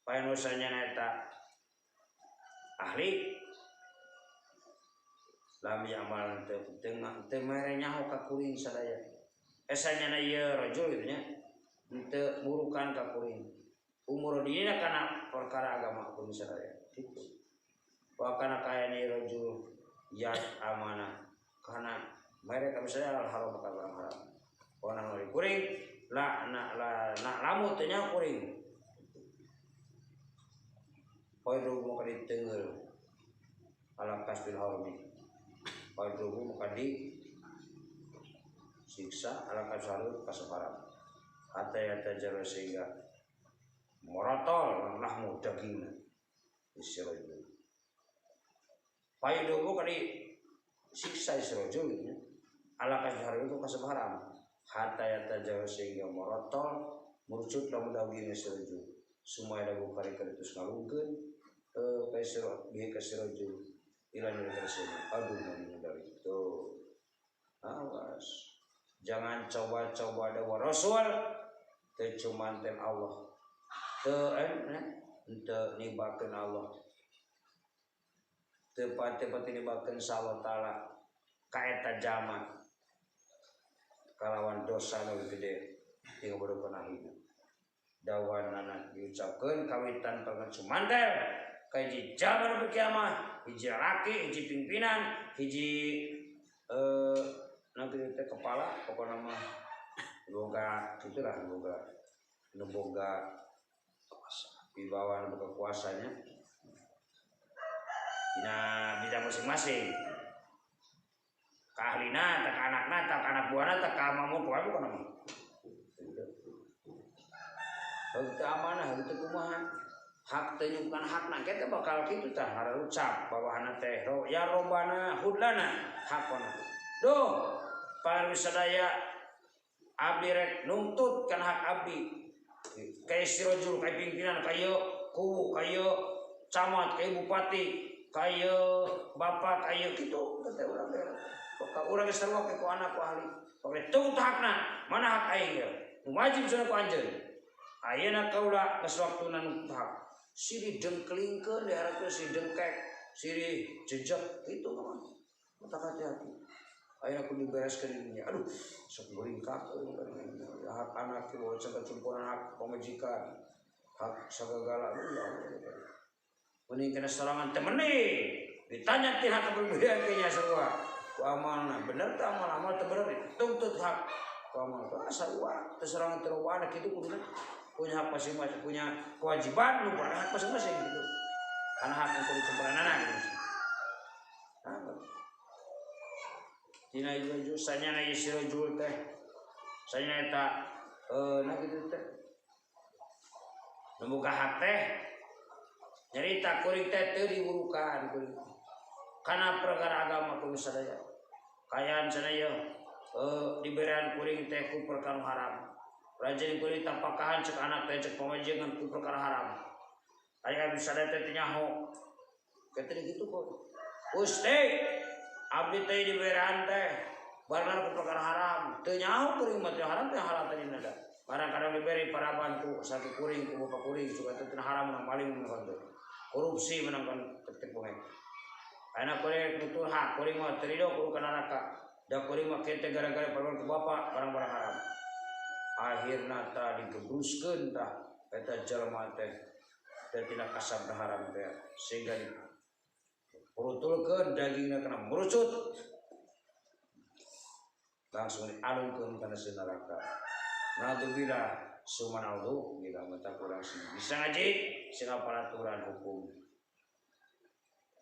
Paenosanya eta ahli lam ya'mal teu teu mere nyaho ka kuring sadaya. Esanya na ieu rajul kitu nya teu burukan ka kuring. Umur dina kana perkara agama kuring sadaya kitu. Wa kana kaya ni rajul yat amanah kana mere ka sadaya al haram ka barang haram. Wa na kuring la na la na lamu teu nyaho kuring. Poe maka ditengeul ala kasbil harami. Poe maka di siksa ala kasbil kasafaram. Hatta yatajarra sehingga morotol lahmu dagingna isirojul. Poe maka di siksa isirojul gitu nya. Ala kasbil harami itu kasafaram. Hatta yatajarra sehingga morotol murucut lamu daging isirojul. Semua ada bukari keritus ngalungkeun kaisiro bihi kasirojul ila nil kasirojul. Aduh nabi dari itu awas jangan coba-coba ada rasul teu cumanten Allah teu teu nibakeun Allah teu pati-pati nibakeun sa Allah taala ka eta jalma kalawan dosa nu gede tinggal bodoh ahina. Dawanana diucapkeun kawitan pangan sumantel ka hiji jalma nu kiamah hiji laki hiji pimpinan hiji nanti teh kepala pokona mah boga kitulah boga nu boga wibawa nu boga kuasanya dina bidang masing-masing ka ahlina tah ka anakna tah ka anak buahna tah ka mamu kumaha pokona mah. Heuh amanah heuh kumaha hak teh nyungkan hakna kita bakal kitu tah harucap bawahana teh ya robbana hudlana hakona. Duh para sadaya abdi rek nuntut kana hak abdi ka sirojul ka pimpinan ka ieu kuwu ka ieu camat ka bupati ka ieu bapak ka ieu kitu teh urang teh ka urang geus sarua ku anak ku ahli pokoke tuntut hakna mana hak aing ieu wajib cenah ku anjeun. Ayeuna kaula geus waktuna nuntut hak. Siri dengklingkeun diharapkeun siri dengkek, siri jejak kitu mah. Mata hati-hati. Ayeuna kudu dibereskeun di dunya. Aduh, sok beringkak hak anak kieu cemponan hak pamajikan, hak sagala ya Allah. Mending kena sorangan temene. Ditanya ti hak kepribadian kayaknya sarua. Ku amalna bener teh amal-amal teu bener tuntut hak. Ku amal teh sarua teu sorangan teu anak kitu kuduna. Punya hak masing-masing, punya kewajiban, lu punya hak masing-masing gitu. Karena hak yang kudu cemponan gitu. Nah, tina ieu sanyana ieu sirojul teh. Sanyana eta nah kitu teh. Nu boga hak teh nyarita kuring teh teu diburukan kuring. Kana perkara agama kuring sadaya. Kayaan cenah ieu diberean kuring teh ku perkara haram. Rajin kuring tapakahan cek anak teh cek pamajikan ku perkara haram. Aya bisa teh teu nyaho. Kitu gitu kok. Gusti, abdi teh diberean teh barang ku perkara haram. Teu nyaho kuring mah teu haram teh halal teh dina. Kadang-kadang diberi paraban ku satu kuring ku bapak kuring suka teh haram menang maling menang teh. Korupsi menang kan tek-tek bengek. Ayeuna kuring nutur hak kuring mah teu rido kudu ka neraka. Da kuring mah kete gara-gara paraban ku bapak barang-barang haram. Akhirna tah digebruskeun tah eta jalma teh teh tina kasab haram teh sehingga dipurutulkeun dagingna kana merucut langsung dialungkeun kana neraka. Naudzubillah summa naudzubillah mata kurang sing bisa ngaji sing peraturan hukum.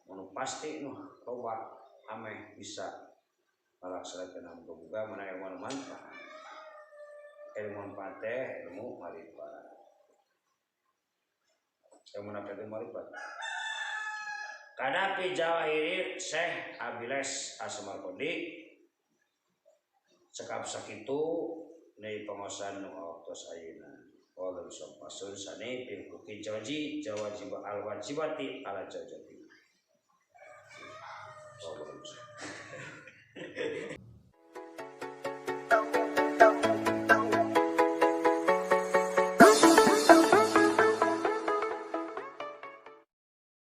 Nu pasti nu loba ameh bisa ngalaksanakeun, muga-muga mana ilmu anu manfaat. Ilmu manfaat teh ilmu marifat. Ilmu napa itu marifat? Kadapi jawahiri Syekh Abiles Asmarqandi cekap sakitu nei pengaosan nu waktos ayeuna. Wallahu sampasun sani fi huquqi jawji jawajib al wajibati ala zawjati.